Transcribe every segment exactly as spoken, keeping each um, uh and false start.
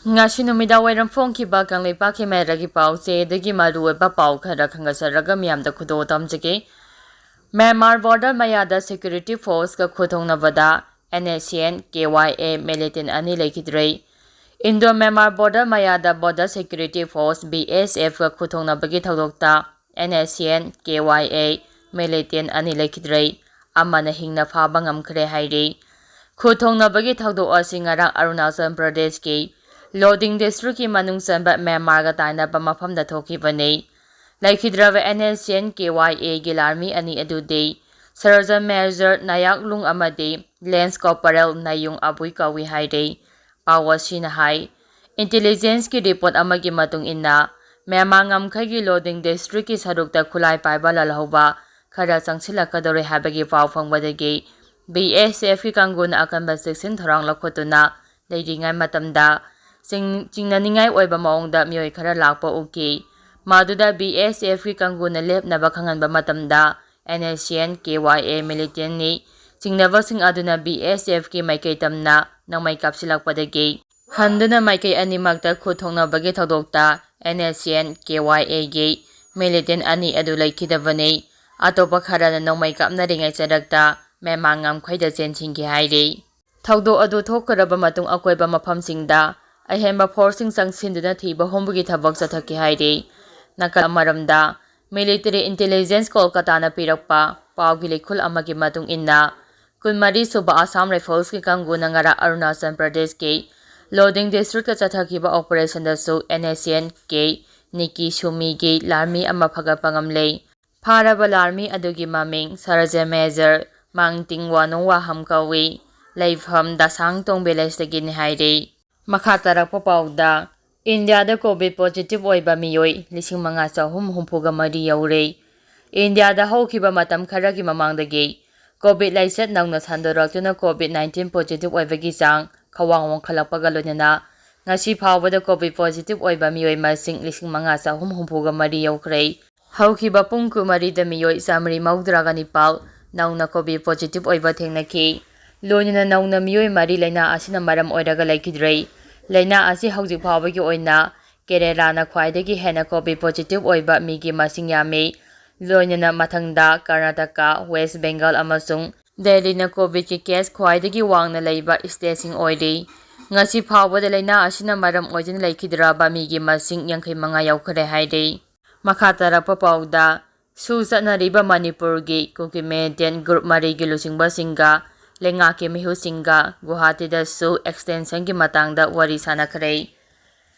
ꯉꯁꯤ ꯅꯨꯃꯤꯗꯥꯡ ꯋꯥꯏꯔꯝ ꯐꯣꯡꯈꯤꯕ ꯀꯪꯂꯩꯄꯥꯛꯀꯤ ꯃꯌꯥꯏꯗꯒꯤ ꯄꯥꯎꯆꯦꯗꯒꯤ ꯃꯔꯨꯑꯣꯏꯕ ꯄꯥꯎ ꯈꯔ ꯈꯪꯒꯠꯆꯔꯒ ꯃꯤꯌꯥꯝꯗ ꯈꯨꯗꯣꯜ ꯇꯝꯖꯒꯦ꯫ ꯃ꯭ꯌꯥꯟꯃꯥꯔ ꯕꯣꯔꯗꯔ ꯃꯌꯥꯗ ꯁꯦꯀ꯭ꯌꯨꯔꯤꯇꯤ ꯐꯣꯔꯁꯀ ꯈꯨꯠꯊꯣꯛꯅꯕꯗ N S C N K Y A militant ꯑꯅꯤ ꯂꯩꯈꯤꯗ꯭ꯔꯦ꯫ ꯏꯟꯗꯣ ꯃ꯭ꯌꯥꯟꯃꯥꯔ ꯕꯣꯔꯗꯔ ꯃꯌꯥꯗ border security force B S F ꯀ ꯈꯨꯠꯊꯣꯛꯅꯕꯒꯤ ꯊꯧꯗꯣꯛꯇ N S C N K Y A militant ꯑꯅꯤ ꯂꯩꯈꯤꯗ꯭ꯔꯦ꯫ ꯑꯃꯅ ꯍꯤꯡꯅ ꯐꯥꯕ ꯉꯝꯈ꯭ꯔꯦ ꯍꯥꯏꯔꯤ꯫ ꯈꯨꯠꯊꯣꯛꯅꯕꯒꯤ ꯊꯧꯗꯣꯛ ꯑꯁꯤ ꯉꯔꯥꯡ ꯑꯔꯨꯅꯥꯆꯜ ꯄ꯭ꯔꯗꯦꯁꯀꯤ ꯂꯣꯗꯤꯡ ꯗꯤꯁꯇ꯭ꯔꯤꯛꯀꯤ ꯃꯅꯨꯡ ꯆꯟꯕ ꯃ꯭ꯌꯥꯟꯃꯥꯔꯒ ꯇꯥꯏꯅꯕ ꯃꯐꯝꯗ ꯊꯣꯛꯈꯤꯕꯅꯤ꯫ ꯂꯩꯈꯤꯗ꯭ꯔꯕ N S C N K Y A ꯒꯤ ꯂꯥꯟꯃꯤ ꯑꯅꯤ ꯑꯗꯨꯗꯤ ꯁꯔꯖꯟ ꯃꯦꯖꯔ ꯅꯥꯌꯥꯛꯂꯨꯡ ꯑꯃꯗꯤ ꯂꯦꯟꯁ ꯀꯣꯔꯄꯣꯔꯦꯜ ꯅꯥꯌꯨꯡ ꯑꯕꯨꯏ ꯀꯧꯏ ꯍꯥꯏꯔꯤ꯫ ꯄꯥꯎ ꯑꯁꯤꯅ ꯍꯥꯏ, ꯏꯟꯇꯦꯂꯤꯖꯦꯟꯁꯀꯤ ꯔꯤꯄꯣꯔꯠ ꯑꯃꯒꯤ ꯃꯇꯨꯡ ꯏꯟꯅ, ꯃ꯭ꯌꯥꯟꯃꯥꯔ ꯉꯝꯈꯩꯒꯤ ꯂꯣꯗꯤꯡ ꯗꯤꯁꯇ꯭ꯔꯤꯛꯀꯤ ꯁꯔꯨꯛꯇ ꯈꯨꯠꯂꯥꯏ ꯄꯥꯏꯕ ꯂꯥꯜꯍꯧꯕ ꯈꯔ ꯆꯪꯁꯤꯜꯂꯛꯀꯗꯧꯔꯦ ꯍꯥꯏꯕꯒꯤ ꯄꯥꯎ ꯐꯪꯕꯗꯒꯤ B S F ꯀꯤ ꯀꯥꯡꯕꯨꯅ ꯑꯀꯟꯕ ꯆꯦꯛꯁꯤꯟ ꯊꯧꯔꯥꯡ ꯂꯧꯈꯠꯇꯨꯅ ꯂꯩꯔꯤꯉꯩ ꯃꯇꯝꯗ, ꯆꯤꯡ-, ꯆꯤꯡꯅꯅꯤꯡꯉꯥꯏ ꯑꯣꯏꯕ ꯃꯑꯣꯡꯗ ꯃꯤꯑꯣꯏ ꯈꯔ ꯂꯥꯛꯄ ꯎꯈꯤ꯫ ꯃꯗꯨꯗ B S F ꯀꯤ ꯀꯥꯡꯕꯨꯅ ꯂꯦꯞꯅꯕ ꯈꯪꯍꯟꯕ ꯃꯇꯝꯗ, N S C N K Y A ꯃꯤꯂꯤꯇꯦꯟꯅꯤ ꯆꯤꯡꯅꯕꯁꯤꯡ ꯑꯗꯨꯅ B S F ꯀꯤ ꯃꯥꯏꯀꯩ ꯇꯝꯅ ꯅꯣꯡꯃꯩ ꯀꯥꯞꯁꯤꯜꯂꯛꯄꯗꯒꯤ ꯍꯟꯗꯨꯅ ꯃꯥꯏꯀꯩ ꯑꯅꯤꯃꯛꯇ ꯈꯨꯠ ꯊꯣꯛꯅꯕꯒꯤ ꯊꯧꯗꯣꯛꯇ N S C N K Y A ꯒꯤ ꯃꯤꯂꯤꯇꯦꯟ ꯑꯅꯤ ꯑꯗꯨ ꯂꯩꯈꯤꯗꯕꯅꯤ꯫ ꯑꯇꯣꯞꯄ ꯈꯔꯅ ꯅꯣꯡꯃꯩ ꯀꯥꯞꯅꯔꯤꯉꯩ ꯆꯔꯛꯇ ꯃ꯭ꯌꯥꯟꯃꯥꯔ ꯉꯝꯈꯩꯗ ꯆꯦꯟꯁꯤꯟꯈꯤ ꯍꯥꯏꯔꯤ꯫ ꯊꯧꯗꯣꯛ ꯑꯗꯨ ꯊꯣꯛꯈ꯭ꯔꯕ ꯃꯇꯨꯡ ꯑꯀꯣꯏꯕ ꯃꯐꯝꯁꯤꯡꯗ ꯑꯍꯦꯟꯕ ꯐꯣꯔꯁꯁꯤꯡ ꯆꯪꯁꯤꯟꯗꯨꯅ ꯊꯤꯕ ꯍꯨꯝꯕꯒꯤ ꯊꯕꯛ ꯆꯠꯊꯈꯤ ꯍꯥꯏꯔꯤ꯫ ꯅꯥꯀꯜ ꯑꯃꯔꯣꯝꯗ, ꯃꯤꯂꯤꯇꯔꯤ ꯏꯟꯇꯦꯂꯤꯖꯦꯟꯁ ꯀꯣꯜꯀꯇꯥꯅ ꯄꯤꯔꯛꯄ ꯄꯥꯎꯒꯤ ꯂꯩꯈꯨꯜ ꯑꯃꯒꯤ ꯃꯇꯨꯡ ꯏꯟꯅ, ꯀꯨꯟꯃꯔꯤ ꯁꯨꯕ ꯑꯁꯥꯝ ꯔꯥꯏꯐꯜꯁꯀꯤ ꯀꯥꯡꯕꯨꯅ ꯉꯔꯥꯡ ꯑꯔꯨꯅꯥꯆꯜ ꯄ꯭ꯔꯗꯦꯁꯀꯤ ꯂꯣꯗꯤꯡ ꯗꯤꯁꯇ꯭ꯔꯤꯛꯇ ꯆꯠꯊꯈꯤꯕ ꯑꯣꯄꯔꯦꯁꯟꯗꯁꯨ N S C N K ꯅꯤꯀꯤ ꯁꯨꯃꯤꯒꯤ ꯂꯥꯟꯃꯤ ꯑꯃ ꯐꯒꯠꯄ ꯉꯝꯂꯦ꯫ ꯐꯥꯔꯕ ꯂꯥꯟꯃꯤ ꯑꯗꯨꯒꯤ ꯃꯃꯤꯡ ꯁꯔꯖ ꯃꯦꯖꯔ ꯃꯥꯡꯇꯤꯡ ꯋꯥꯅꯨꯡ ꯋꯥꯍꯝ ꯀꯧꯏ꯫ ꯂꯩꯐꯝ ꯗꯁꯥꯡ ꯇꯣꯡ ꯚꯤꯂꯦꯖꯇꯒꯤꯅꯤ ꯍꯥꯏꯔꯤ꯫ ꯃꯈꯥ ꯇꯥꯔꯛꯄ ꯄꯥꯎꯗ, ꯏꯟꯗꯤꯌꯥꯗ ꯀꯣꯚꯤꯗ ꯄꯣꯖꯤꯇꯤꯚ ꯑꯣꯏꯕ ꯃꯤꯑꯣꯏ ꯂꯤꯁꯤꯡ ꯃꯉꯥ ꯆꯍꯨꯝ ꯍꯨꯝꯐꯨꯒ ꯃꯔꯤ ꯌꯧꯔꯦ꯫ ꯏꯟꯗꯤꯌꯥꯗ ꯍꯧꯈꯤꯕ ꯃꯇꯝ ꯈꯔꯒꯤ ꯃꯃꯥꯡꯗꯒꯤ ꯀꯣꯚꯤꯗ ꯂꯥꯏꯆꯠ ꯅꯧꯅ ꯁꯟꯗꯣꯔꯛꯇꯨꯅ ꯀꯣꯚꯤꯗ ꯅꯥꯏꯟꯇꯤꯟ ꯄꯣꯖꯤꯇꯤꯚ ꯑꯣꯏꯕꯒꯤ ꯆꯥꯡ ꯈ꯭ꯋꯥꯡ ꯋꯥꯡꯈꯠꯂꯛꯄꯒ ꯂꯣꯏꯅꯅ ꯉꯁꯤ ꯐꯥꯎꯕꯗ ꯀꯣꯚꯤꯗ ꯄꯣꯖꯤꯇꯤꯚ ꯑꯣꯏꯕ ꯃꯤꯑꯣꯏ ꯃꯁꯤꯡ ꯂꯤꯁꯤꯡ ꯃꯉꯥ ꯆꯍꯨꯝ ꯍꯨꯝꯐꯨꯒ ꯃꯔꯤ ꯌꯧꯈ꯭ꯔꯦ꯫ ꯍꯧꯈꯤꯕ ꯄꯨꯡ ꯀꯨꯟꯃꯔꯤꯗ ꯃꯤꯑꯣꯏ ꯆꯥꯃꯔꯤ ꯃꯧꯗ꯭ꯔꯥꯒ ꯅꯤꯄꯥꯜ ꯅꯧꯅ ꯀꯣꯚꯤꯗ ꯄꯣꯖꯤꯇꯤꯚ ꯑꯣꯏꯕ ꯊꯦꯡꯅꯈꯤ꯫ ꯂꯣꯏꯅꯅ ꯅꯧꯅ ꯃꯤꯑꯣꯏ ꯃꯔꯤ ꯂꯥꯏꯅꯥ ꯑꯁꯤꯅ ꯃꯔꯝ ꯑꯣꯏꯔꯒ ꯂꯩꯈꯤꯗ꯭ꯔꯦ꯫ ꯂꯥꯏꯅꯥ ꯑꯁꯤ ꯍꯧꯖꯤꯛ ꯐꯥꯎꯕꯒꯤ ꯑꯣꯏꯅ ꯀꯦꯔꯦꯂꯥꯅ ꯈ꯭ꯋꯥꯏꯗꯒꯤ ꯍꯦꯟꯅ ꯀꯣꯚꯤꯗ ꯄꯣꯖꯤꯇꯤꯚ ꯑꯣꯏꯕ ꯃꯤꯒꯤ ꯃꯁꯤꯡ ꯌꯥꯝꯃꯤ꯫ ꯂꯣꯏꯅꯅ ꯃꯊꯪꯗ ꯀꯔꯅꯥꯇꯀꯥ, ꯋꯦꯁ ꯕꯦꯡꯒꯜ ꯑꯃꯁꯨꯡ ꯗꯦꯜꯂꯤꯅ ꯀꯣꯚꯤꯗꯀꯤ ꯀꯦꯁ ꯈ꯭ꯋꯥꯏꯗꯒꯤ ꯋꯥꯡꯅ ꯂꯩꯕ ꯁ꯭ꯇꯦꯠꯁꯤꯡ ꯑꯣꯏꯔꯤ꯫ ꯉꯁꯤ ꯐꯥꯎꯕꯗ ꯂꯥꯏꯅꯥ ꯑꯁꯤꯅ ꯃꯔꯝ ꯑꯣꯏꯗꯨꯅ ꯂꯩꯈꯤꯗ꯭ꯔꯕ ꯃꯤꯒꯤ ꯃꯁꯤꯡ ꯌꯥꯡꯈꯩ ꯃꯉꯥ ꯌꯧꯈ꯭ꯔꯦ ꯍꯥꯏꯔꯤ꯫ ꯃꯈꯥ ꯇꯥꯔꯛꯄ ꯄꯥꯎꯗ, ꯁꯨ ꯆꯠꯅꯔꯤꯕ ꯃꯅꯤꯄꯨꯔꯒꯤ ꯀꯨꯀꯤ ꯃꯤꯂꯤꯇꯦꯟ ꯒ꯭ꯔꯨꯞ ꯃꯔꯤꯒꯤ ꯂꯨꯆꯤꯡꯕꯁꯤꯡꯒ ꯂꯩꯉꯥꯛꯀꯤ ꯃꯤꯍꯨꯠꯁꯤꯡꯒ ꯒꯨꯋꯥꯍꯥꯇꯤꯗ ꯁꯨ ꯑꯦꯛꯁꯇꯦꯟꯁꯟꯒꯤ ꯃꯇꯥꯡꯗ ꯋꯥꯔꯤ ꯁꯥꯟꯅꯈ꯭ꯔꯦ꯫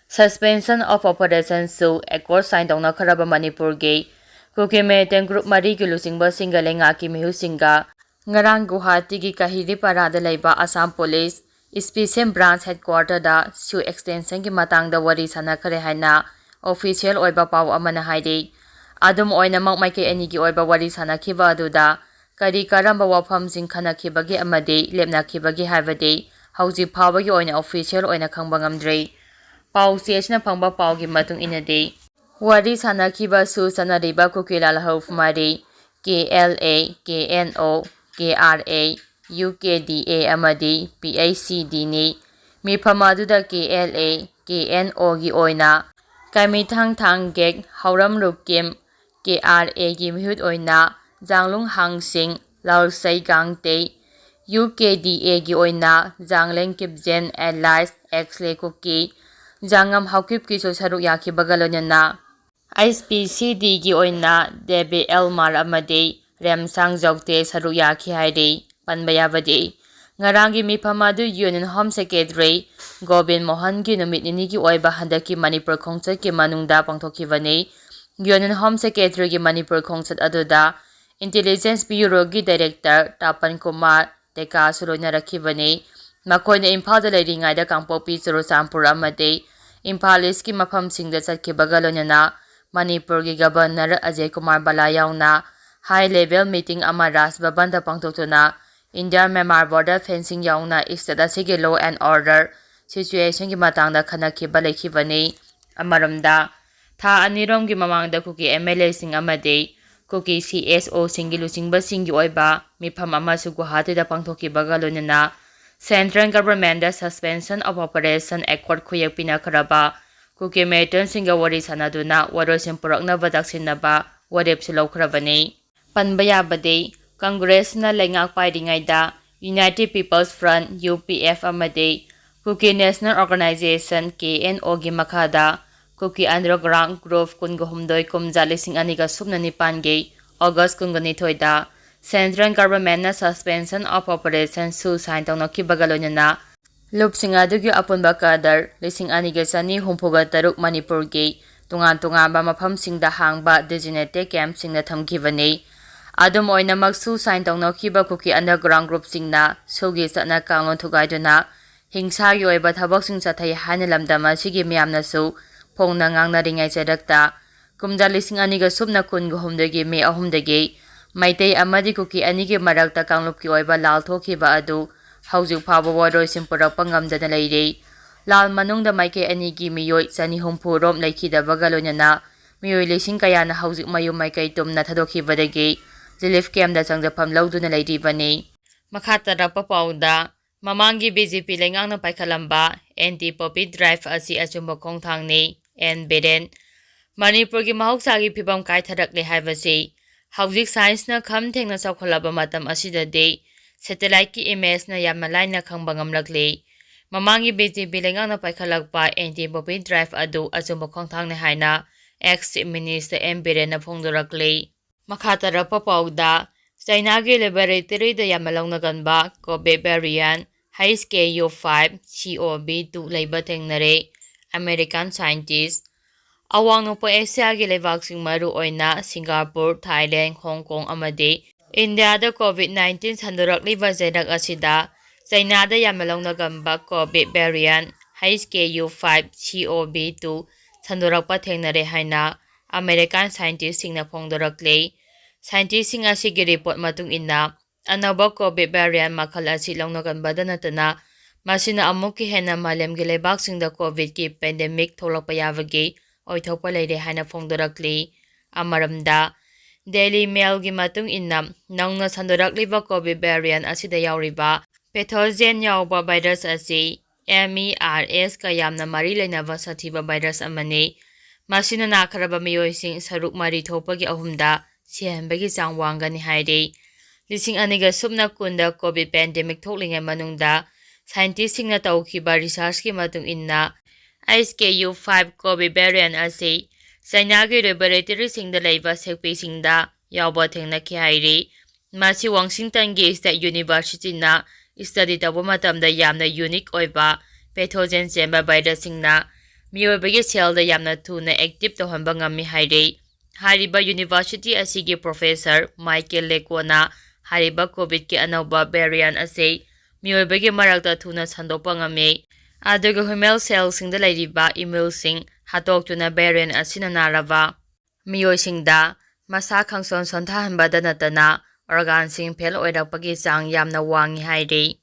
Suspension of Operation ꯁꯨ ꯑꯦꯀꯣꯔꯗ ꯁꯥꯏꯟ ꯇꯧꯅꯈ꯭ꯔꯕ ꯃꯅꯤꯄꯨꯔꯒꯤ ꯀꯨꯀꯤ ꯃꯤꯂꯤꯇꯦꯟ ꯒ꯭ꯔꯨꯞ ꯃꯔꯤꯒꯤ ꯂꯨꯆꯤꯡꯕꯁꯤꯡꯒ ꯂꯩꯉꯥꯛꯀꯤ ꯃꯤꯍꯨꯠꯁꯤꯡꯒ ꯉꯔꯥꯡ ꯒꯨꯋꯥꯍꯥꯇꯤꯒꯤ ꯀꯍꯤꯔꯤꯄꯥꯔꯥꯗ ꯂꯩꯕ ꯑꯁꯥꯝ ꯄꯨꯂꯤꯁ ꯏꯁꯄꯤꯁꯦꯜ ꯕ꯭ꯔꯥꯟꯁ ꯍꯦꯗꯀ꯭ꯋꯥꯇꯔꯗ ꯁꯨ ꯑꯦꯛꯁꯇꯦꯟꯁꯟꯒꯤ ꯃꯇꯥꯡꯗ ꯋꯥꯔꯤ ꯁꯥꯟꯅꯈ꯭ꯔꯦ ꯍꯥꯏꯅ ꯑꯣꯐꯤꯁꯤꯌꯦꯜ ꯑꯣꯏꯕ ꯄꯥꯎ ꯑꯃꯅ ꯍꯥꯏꯔꯤ꯫ ꯑꯗꯨꯝ ꯑꯣꯏꯅꯃꯛ, ꯃꯥꯏꯀꯩ ꯑꯅꯤꯒꯤ ꯑꯣꯏꯕ ꯋꯥꯔꯤ ꯁꯥꯟꯅꯈꯤꯕ ꯑꯗꯨꯗ ꯀꯔꯤ ꯀꯔꯝꯕ ꯋꯥꯐꯝꯁꯤꯡ ꯈꯟꯅꯈꯤꯕꯒꯦ ꯑꯃꯗꯤ ꯂꯦꯞꯅꯈꯤꯕꯒꯦ ꯍꯥꯏꯕꯗꯤ ꯍꯧꯖꯤꯛ ꯐꯥꯎꯕꯒꯤ ꯑꯣꯏꯅ ꯑꯣꯐꯤꯁꯤꯌꯦꯜ ꯑꯣꯏꯅ ꯈꯪꯕ ꯉꯝꯗ꯭ꯔꯤ꯫ ꯄꯥꯎ ꯆꯦ ꯑꯁꯤꯅ ꯐꯪꯕ ꯄꯥꯎꯒꯤ ꯃꯇꯨꯡ ꯏꯟꯅꯗꯤ, ꯋꯥꯔꯤ ꯁꯥꯟꯅꯈꯤꯕ ꯁꯨ ꯆꯠꯅꯔꯤꯕ ꯀꯨꯀꯤ ꯂꯥꯜꯍꯧ ꯃꯔꯤ, ꯀꯦ L A, K N O, K R A, U K ꯗꯤ ꯑꯦ ꯑꯃꯗꯤ ꯄꯤ ꯑꯩꯆ ꯁꯤ ꯗꯤꯅꯤ꯫ ꯃꯤꯐꯝ ꯑꯗꯨꯗ ꯀꯦ ꯑꯦꯜ ꯑꯦ, ꯀꯦ ꯑꯦꯟ ꯑꯣꯒꯤ ꯑꯣꯏꯅ ꯀꯥꯏꯃꯤꯊꯥꯡ ꯊꯥꯡꯒꯦꯛ, ꯍꯧꯔꯝ ꯔꯨꯀꯤꯝ, ꯀꯦ ꯑꯥꯔ ꯑꯦꯒꯤ ꯃꯤꯍꯨꯠ ꯑꯣꯏꯅ ꯖꯥꯡꯂꯨꯡ ꯍꯥꯡꯁꯤꯡ, ꯂꯥꯜꯁꯩ ꯒꯥꯡꯇꯦ, ꯌꯨ ꯀꯦ ꯗꯤ ꯑꯦꯒꯤ ꯑꯣꯏꯅ ꯖꯥꯡꯂꯦꯡ ꯀꯤꯞꯖꯦꯟ ꯑꯦꯂꯥꯏꯁ ꯑꯦꯛꯁꯂꯦ ꯀꯨꯀꯤ, ꯖꯥꯉꯝ ꯍꯥꯎꯀꯤꯞꯀꯤꯁꯨ ꯁꯔꯨꯛ ꯌꯥꯈꯤꯕꯒ ꯂꯣꯏꯅꯅ ꯑꯩꯆ ꯄꯤ ꯁꯤ ꯗꯤꯒꯤ ꯑꯣꯏꯅ ꯗꯦꯕꯤ ꯑꯦꯜꯃꯥꯔ ꯑꯃꯗꯤ ꯔꯦꯝꯁꯥꯡ ꯖꯧꯇꯦ ꯁꯔꯨꯛ ꯌꯥꯈꯤ ꯍꯥꯏꯔꯤ꯫ ꯄꯟꯕ ꯌꯥꯕꯗꯤ, ꯉꯔꯥꯡꯒꯤ ꯃꯤꯐꯝ ꯑꯗꯨ ꯌꯨꯅꯤꯌꯟ ꯍꯣꯝ ꯁꯦꯀ꯭ꯔꯦꯇꯔꯤ ꯒꯣꯕꯤꯟ ꯃꯣꯍꯟꯒꯤ ꯅꯨꯃꯤꯠ ꯅꯤꯅꯤꯒꯤ ꯑꯣꯏꯕ ꯍꯟꯗꯛꯀꯤ ꯃꯅꯤꯄꯨꯔ ꯈꯣꯡꯆꯠꯀꯤ ꯃꯅꯨꯡꯗ ꯄꯥꯡꯊꯣꯛꯈꯤꯕꯅꯤ꯫ ꯌꯨꯅꯤꯌꯟ ꯍꯣꯝ ꯁꯦꯀ꯭ꯔꯦꯇꯔꯤꯒꯤ ꯃꯅꯤꯄꯨꯔ ꯈꯣꯡꯆꯠ ꯑꯗꯨꯗ ꯏꯟꯇꯦꯂꯤꯖꯦꯟꯁ ꯕ꯭ꯌꯨꯔꯣꯒꯤ ꯗꯥꯏꯔꯦꯛꯇꯔ ꯇꯥꯄꯟ ꯀꯨꯃꯥꯔ ꯗꯦꯀꯥꯁꯨ ꯂꯣꯏꯅꯔꯛꯈꯤꯕꯅꯤ꯫ ꯃꯈꯣꯏꯅ ꯏꯝꯐꯥꯜꯗ ꯂꯩꯔꯤꯉꯩꯗ ꯀꯥꯡꯄꯣꯛꯄꯤ, ꯆꯨꯔꯆꯥꯟꯄꯨꯔ ꯑꯃꯗꯤ ꯏꯝꯐꯥꯜ ꯏꯁꯀꯤ ꯃꯐꯝꯁꯤꯡꯗ ꯆꯠꯈꯤꯕꯒ ꯂꯣꯏꯅꯅ ꯃꯅꯤꯄꯨꯔꯒꯤ ꯒꯕꯔꯅꯔ ꯑꯖꯌ ꯀꯨꯃꯥꯔ ꯕꯂꯥ ꯌꯥꯎꯅ ꯍꯥꯏ ꯂꯦꯚꯦꯜ ꯃꯤꯇꯤꯡ ꯑꯃ ꯔꯥꯖ ꯚꯕꯟꯗ ꯄꯥꯡꯊꯣꯛꯇꯨꯅ ꯏꯟꯗꯤꯌꯥ ꯃ꯭ꯌꯥꯟꯃꯥꯔ ꯕꯣꯔꯗꯔ ꯐꯦꯟꯁꯤꯡ ꯌꯥꯎꯅ ꯁ꯭ꯇꯦꯠ ꯑꯁꯤꯒꯤ ꯂꯣ ꯑꯦꯟ ꯑꯣꯔꯗꯔ ꯁꯤꯆꯨꯋꯦꯁꯟꯒꯤ ꯃꯇꯥꯡꯗ ꯈꯟꯅꯈꯤꯕ ꯂꯩꯈꯤꯕꯅꯤ꯫ ꯑꯃꯔꯣꯝꯗ, ꯊꯥ ꯑꯅꯤꯔꯣꯝꯒꯤ ꯃꯃꯥꯡꯗ ꯀꯨꯀꯤ ꯑꯦꯝ ꯑꯦꯜ ꯑꯦꯁꯤꯡ ꯑꯃꯗꯤ ꯀꯨꯀꯤ ꯁꯤ ꯑꯦꯁ ꯑꯣꯁꯤꯡꯒꯤ ꯂꯨꯆꯤꯡꯕꯁꯤꯡꯒꯤ ꯑꯣꯏꯕ ꯃꯤꯐꯝ ꯑꯃꯁꯨ ꯒꯨꯋꯥꯍꯥꯇꯤꯗ ꯄꯥꯡꯊꯣꯛꯈꯤꯕꯒ ꯂꯣꯏꯅꯅ Central Governmentꯗ Suspension of Operation Accord ꯈꯨꯌꯦꯛ ꯄꯤꯅꯈ꯭ꯔꯕ ꯀꯨꯀꯤ militantsꯁꯤꯡꯒ ꯋꯥꯔꯤ ꯁꯥꯟꯅꯗꯨꯅ ꯋꯥꯔꯣꯏꯁꯤꯟ ꯄꯨꯔꯛꯅꯕ ꯇꯛꯁꯤꯟꯅꯕ ꯋꯥꯔꯦꯞꯁꯨ ꯂꯧꯈ꯭ꯔꯕꯅꯤ꯫ ꯄꯟꯕ ꯌꯥꯕꯗꯤ, Congressꯅ ꯂꯩꯉꯥꯛ ꯄꯥꯏꯔꯤꯉꯩꯗ United People's Front, UPF, ꯑꯃꯗꯤ Kuki National Organisation, KNOꯒꯤ ꯃꯈꯥꯗ ꯀꯨꯀꯤ underground group ꯀꯨꯟꯒ ꯍꯨꯝꯗꯣꯏ ꯀꯨꯝꯖꯥ ꯂꯤꯁꯤꯡ ꯑꯅꯤꯒ ꯁꯨꯞꯅ ꯅꯤꯄꯥꯟꯒꯤ August ꯀꯨꯟꯒ ꯅꯤꯊꯣꯏꯗ Central Governmentꯅ Suspension of Operation ꯁꯨ sign ꯇꯧꯅꯈꯤꯕꯒ ꯂꯣꯏꯅꯅ ꯂꯨꯞꯁꯤꯡ ꯑꯗꯨꯒꯤ ꯑꯄꯨꯟꯕ cadre ꯂꯤꯁꯤꯡ ꯑꯅꯤꯒ ꯆꯅꯤ ꯍꯨꯝꯐꯨꯒ ꯇꯔꯨꯛ ꯃꯅꯤꯄꯨꯔꯒꯤ ꯇꯣꯉꯥꯟ ꯇꯣꯉꯥꯟꯕ ꯃꯐꯝꯁꯤꯡꯗ ꯍꯥꯡꯕ designated campꯁꯤꯡꯗ ꯊꯝꯈꯤꯕꯅꯤ꯫ ꯑꯗꯨꯝ ꯑꯣꯏꯅꯃꯛ ꯁꯨ sign ꯇꯧꯅꯈꯤꯕ ꯀꯨꯀꯤ underground groupꯁꯤꯡꯅ ꯁꯨꯒꯤ ꯆꯠꯅ ꯀꯥꯡꯂꯣꯟ ꯊꯨꯒꯥꯏꯗꯨꯅ ꯍꯤꯡꯁꯥꯒꯤ ꯑꯣꯏꯕ ꯊꯕꯛꯁꯤꯡ ꯆꯠꯊꯩ ꯍꯥꯏꯅ ꯂꯝꯗꯝ ꯑꯁꯤꯒꯤ ꯃꯤꯌꯥꯝꯅꯁꯨ ꯐꯣꯡꯅ ꯉꯥꯡꯅꯔꯤꯉꯩ ꯆꯩꯔꯛꯇ ꯀꯨꯝꯖꯥ ꯂꯤꯁꯤꯡ ꯑꯅꯤꯒ ꯁꯨꯞꯅ ꯀꯨꯟꯒ ꯍꯨꯝꯗꯣꯏꯒꯤ May ꯑꯍꯨꯝꯗꯒꯤ ꯃꯩꯇꯩ ꯑꯃꯗꯤ ꯀꯨꯀꯤ ꯑꯅꯤꯒꯤ ꯃꯔꯛꯇ ꯀꯥꯡꯂꯨꯞꯀꯤ ꯑꯣꯏꯕ ꯂꯥꯜ ꯊꯣꯛꯈꯤꯕ ꯑꯗꯨ ꯍꯧꯖꯤꯛ ꯐꯥꯎꯕ ꯋꯥꯔꯣꯏꯁꯤꯟ ꯄꯨꯔꯛꯄ ꯉꯝꯗꯅ ꯂꯩꯔꯤ꯫ ꯂꯥꯜ ꯃꯅꯨꯡꯗ ꯃꯥꯏꯀꯩ ꯑꯅꯤꯒꯤ ꯃꯤꯑꯣꯏ ꯆꯅꯤ ꯍꯨꯝꯐꯨ ꯔꯣꯝ ꯂꯩꯈꯤꯗꯕꯒ ꯂꯣꯏꯅꯅ ꯃꯤꯑꯣꯏ ꯂꯤꯁꯤꯡ ꯀꯌꯥꯅ ꯍꯧꯖꯤꯛ ꯃꯌꯨꯝ ꯃꯥꯏꯀꯩ ꯇꯨꯝꯅ ꯊꯥꯗꯣꯛꯈꯤꯕꯗꯒꯤ relief campꯗ ꯆꯪꯖꯐꯝ ꯂꯧꯗꯨꯅ ꯂꯩꯔꯤꯕꯅꯤ꯫ ꯃꯈꯥ ꯇꯥꯔꯛꯄ ꯄꯥꯎꯗ, ꯃꯃꯥꯡꯒꯤ BJP ꯂꯩꯉꯥꯛꯅ ꯄꯥꯏꯈꯠꯂꯝꯕ anti poppy drive ꯑꯁꯤ ꯑꯆꯨꯝꯕ ꯈꯣꯡꯊꯥꯡꯅꯤ, ꯑꯦꯟ ꯕꯤꯔꯦꯟ꯫ ꯃꯅꯤꯄꯨꯔꯒꯤ ꯃꯍꯧꯁꯥꯒꯤ ꯐꯤꯕꯝ ꯀꯥꯏꯊꯔꯛꯂꯦ ꯍꯥꯏꯕꯁꯤ ꯍꯧꯖꯤꯛ scienceꯅ ꯈꯝ ꯊꯦꯡꯅ ꯆꯥꯎꯈꯠꯂꯕ ꯃꯇꯝ ꯑꯁꯤꯗꯗꯤ satelliteꯀꯤ imageꯅ ꯌꯥꯝꯅ ꯂꯥꯏꯅ ꯈꯪꯕ ꯉꯝꯂꯛꯂꯤ꯫ ꯃꯃꯥꯡꯒꯤ BJP ꯂꯩꯉꯥꯛꯅ ꯄꯥꯏꯈꯠꯂꯛꯄ anti poppy drive ꯑꯗꯨ ꯑꯆꯨꯝꯕ ꯈꯣꯡꯊꯥꯡꯅꯤ ꯍꯥꯏꯅ ex Chief Minister ꯑꯦꯟ ꯕꯤꯔꯦꯟꯅ ꯐꯣꯡꯗꯣꯔꯛꯂꯤ꯫ ꯃꯈꯥ ꯇꯥꯔꯛꯄ ꯄꯥꯎꯗ, ꯆꯩꯅꯥꯒꯤ laboratoryꯗ ꯌꯥꯝꯅ ꯂꯧꯅꯒꯟꯕ COVID variant H K U five C O V two ꯂꯩꯕ ꯊꯦꯡꯅꯔꯦ꯫ American scientist꯫ ꯑꯋꯥꯡ ꯅꯣꯡꯄꯣꯛ ꯑꯦꯁꯤꯌꯥꯒꯤ ꯂꯩꯕꯥꯛꯁꯤꯡ, ꯃꯔꯨ ꯑꯣꯏꯅ ꯁꯤꯡꯒꯥꯄꯨꯔ, ꯊꯥꯏꯂꯦꯟ, ꯍꯣꯡ ꯀꯣꯡ ꯑꯃꯗꯤ ꯏꯟꯗꯤꯌꯥꯗ COVID nineteen ꯁꯟꯗꯣꯔꯛꯂꯤꯕ ꯆꯩꯔꯛ ꯑꯁꯤꯗ ꯆꯩꯅꯥꯗ ꯌꯥꯝꯅ ꯂꯧꯅꯒꯟꯕ COVID variant H K U five C O V two ꯁꯟꯗꯣꯔꯛꯄ ꯊꯦꯡꯅꯔꯦ ꯍꯥꯏꯅ American scientistꯁꯤꯡꯅ ꯐꯣꯡꯗꯣꯔꯛꯂꯤ꯫ Scientistꯁꯤꯡ ꯑꯁꯤꯒꯤ report ꯃꯇꯨꯡ ꯏꯟꯅ, ꯑꯅꯧꯕ COVID variant ꯃꯈꯜ ꯑꯁꯤ ꯂꯧꯅꯒꯟꯕꯗ ꯅꯠꯇꯅ, ꯃꯁꯤꯅ ꯑꯃꯨꯛꯀ ꯍꯦꯟꯅ ꯃꯥꯂꯦꯝꯒꯤ ꯂꯩꯕꯥꯛꯁꯤꯡꯗ COVIDꯀꯤ pandemic ꯊꯣꯛꯂꯛꯄ ꯌꯥꯕꯒꯤ ꯑꯣꯏꯊꯣꯛꯄ ꯂꯩꯔꯦ ꯍꯥꯏꯅ ꯐꯣꯡꯗꯣꯔꯛꯂꯤ꯫ ꯑꯃꯔꯣꯝꯗ, Daily Mailꯒꯤ ꯃꯇꯨꯡ ꯏꯟꯅ, ꯅꯧꯅ ꯁꯟꯗꯣꯔꯛꯂꯤꯕ COVID variant ꯑꯁꯤꯗ ꯌꯥꯎꯔꯤꯕ Pathogen ꯌꯥꯎꯕ ꯚꯥꯏꯔꯁ ꯑꯁꯤ M E R S ꯀ ꯌꯥꯝꯅ ꯃꯔꯤ ꯂꯩꯅꯕ ꯁꯥꯊꯤꯕ ꯚꯥꯏꯔꯁ ꯑꯃꯅꯤ꯫ ꯃꯁꯤꯅ ꯅꯥꯈ꯭ꯔꯕ ꯃꯤꯑꯣꯏꯁꯤꯡ ꯁꯔꯨꯛ ꯃꯔꯤ ꯊꯣꯛꯄꯒꯤ ꯑꯍꯨꯝꯗ ꯁꯤꯍꯟꯕꯒꯤ ꯆꯥꯡ ꯋꯥꯡꯒꯅꯤ ꯍꯥꯏꯔꯤ꯫ ꯂꯤꯁꯤꯡ ꯑꯅꯤꯒ ꯁꯨꯞꯅ ꯀꯨꯟꯗ COVID pandemic ꯊꯣꯛꯂꯤꯉꯩ ꯃꯅꯨꯡꯗ scientistꯁꯤꯡꯅ ꯇꯧꯈꯤꯕ researchꯀꯤ ꯃꯇꯨꯡ ꯏꯟꯅ, H K U five COVID variant ꯑꯁꯤ ꯆꯥꯏꯅꯥꯒꯤ laboratoryꯁꯤꯡꯗ ꯂꯩꯕ ꯁꯦꯛꯄꯤꯁꯤꯡꯗ ꯌꯥꯎꯕ ꯊꯦꯡꯅꯈꯤ ꯍꯥꯏꯔꯤ꯫ ꯃꯁꯤ Washingtonꯒꯤ State Universityꯅ study ꯇꯧꯕ ꯃꯇꯝꯗ ꯌꯥꯝꯅ unique ꯑꯣꯏꯕ pathogen ꯆꯦꯟꯕ ꯚꯥꯏꯔꯁꯁꯤꯡꯅ ꯃꯤꯑꯣꯏꯕꯒꯤ cellꯗ ꯌꯥꯝꯅ ꯊꯨꯅ active ꯇꯧꯍꯟꯕ ꯉꯝꯃꯤ ꯍꯥꯏꯔꯤ꯫ ꯍꯥꯏꯔꯤꯕ university ꯑꯁꯤꯒꯤ professor Michael Lecoꯅ ꯍꯥꯏꯔꯤꯕ COVIDꯀꯤ ꯑꯅꯧꯕ variant ꯑꯁꯤ ꯃꯤꯑꯣꯏꯕꯒꯤ ꯃꯔꯛꯇ ꯊꯨꯅ ꯁꯟꯗꯣꯛꯄ ꯉꯝꯃꯤ, ꯑꯗꯨꯒ human cellꯁꯤꯡꯗ ꯂꯩꯔꯤꯕ immuneꯁꯤꯡ ꯍꯥꯠꯇꯣꯛꯇꯨꯅ variant ꯑꯁꯤꯅ ꯅꯥꯔꯕ ꯃꯤꯑꯣꯏꯁꯤꯡꯗ ꯃꯁꯥ ꯈꯪꯁꯣꯟ ꯁꯣꯟꯊꯍꯟꯕꯗ ꯅꯠꯇꯅ organꯁꯤꯡ fail ꯑꯣꯏꯔꯛꯄꯒꯤ ꯆꯥꯡ ꯌꯥꯝꯅ ꯋꯥꯡꯏ ꯍꯥꯏꯔꯤ꯫